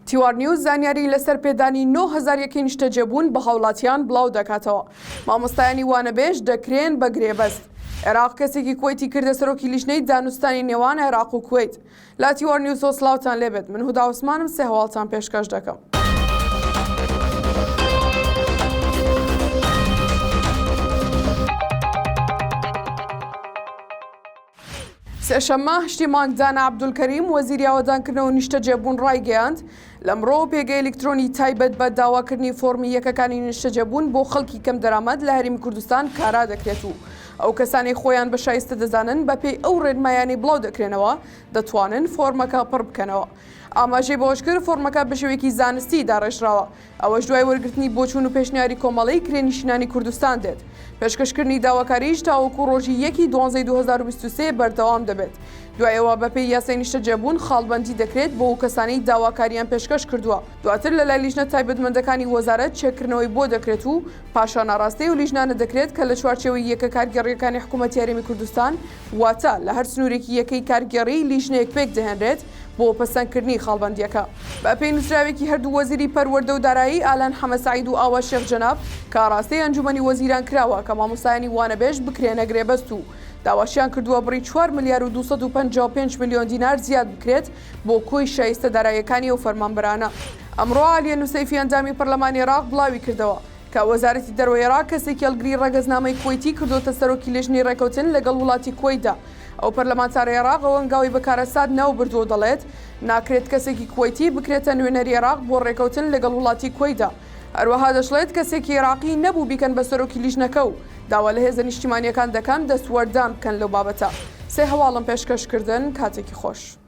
تیوار نیوز زانیاری لەسەر پێدانی 9000 یەکەی نیشتەجێبوون بە هاوڵاتیان بڵاو دەکاتەوە. مامۆستایانی وانەبێژ دەکرێن بە گرێبەست. عێراق کەسێکی کوەیتی کردە سەرۆکی لیژنەی دانوستانی نێوان عێراق و کوەیت. لە تیوار نیوزەوە سڵاوتان لێبێت من هودا عوسمانم سێ هەواڵتان پێشکەش دەکەم. سێشەممە هەشتی مانگ دانا عەبدولکەریم وەزیری ئاوەدانکردنەوە و نیشتەجێبوون ڕایگەیاند، لەمڕۆوە پێگەی ئەلیکترۆنی تایبەت بە داواکردنی فۆڕمی یەکەکانی نیشتەجێبوون بۆ خەڵکی کەمدەرامەت لە هەرێمی کوردستان کارا دەکرێت و ئەو کەسانەی خۆیان بە شایستە دەزانن بەپێی ئەو ڕێنمایانەی بڵاودەکرێنەوە دەتوانن فۆرمەکە پڕبکەنەوە. ئاماژەی بەوەشکرد، فۆرمەکە بەشێوەیەکی زانستی داڕێژراوە، ئەوەش دوای وەرگرتنی بۆچوون و پێشنیاری کۆمەڵەی کرێنشینانی کوردستان دێت. پێشکەشکردنی داواکاریش تاوەکو ڕۆژی یەکی دوانزەی 2023 بەردەوام دەبێت. دوای ئەوە بەپێی یاسای نیشتەجێبوون خاڵبەندی دەکرێت بۆ ئەو کەسانەی داواکارییان پێشکەش کردووە، دواتر لەلای لیژنە تایبەتمەندەکانی وەزارەت چێککردنەوەی بۆ دەکرێت و پاشان ئاڕاستەی ئەو لیژنانە دەکرێت کە لە چوارچێوەی یەکە کارگێڕییەکانی حکوومەتی هەرێمی کوردستان واتە لە هەر سنوورێکی یەکەی کارگێڕی لیژنەیەک پێکدەهێنرێت بۆ پەسەندکردنی خاڵبەندییەکە. بەپێی نووسراوێکی هەردوو وەزیری پەروەردە و دارایی ئالان حەمەسەعید و ئاوات شێخ جەناب کە ئاڕاستەی ئەنجوومەنی وەزیران کراوە کە مامۆستایانی وانەبێژ بکرێنە گرێبەست و داواشیان کردووە بڕی چوار ملیار و 255 ملیۆن دینار زیاد بکرێت بۆ کۆی شایستە داراییەکانی ئەو فەرمانبەرانە. ئەمڕۆ عالیە نوسەیفی ئەندامی پەرلەمانی عێراق بڵاویکردەوە، کە وەزارەتی دەرەوەی عێراق کەسێکی هەڵگری ڕەگەزنامەی کوەیتی کردۆتە سەرۆکی لێژنەی ڕێکەوتن لەگەڵ وڵاتی کوەیتدا. ئەو پەرلەمانتارەی عێراق ئەو هەنگاوەی بە کارەسات ناوبردووە و دەڵێت، ناکرێت کەسێکی کوەیتی بکرێتە نوێنەری عێراق بۆ ڕێکەوتن لەگەڵ وڵاتی کوەیتدا. هەروەها دەشڵێت، کەسێکی عێراقی نەبوو بیکەن بە سەرۆکی لیژنەکە و داوا لە هێزە نیشتیمانییەکان دەکەم دەستوەردان بکەن لەو بابەتە. سێ هەواڵم پێشکەش کردن، کاتێکی خۆش.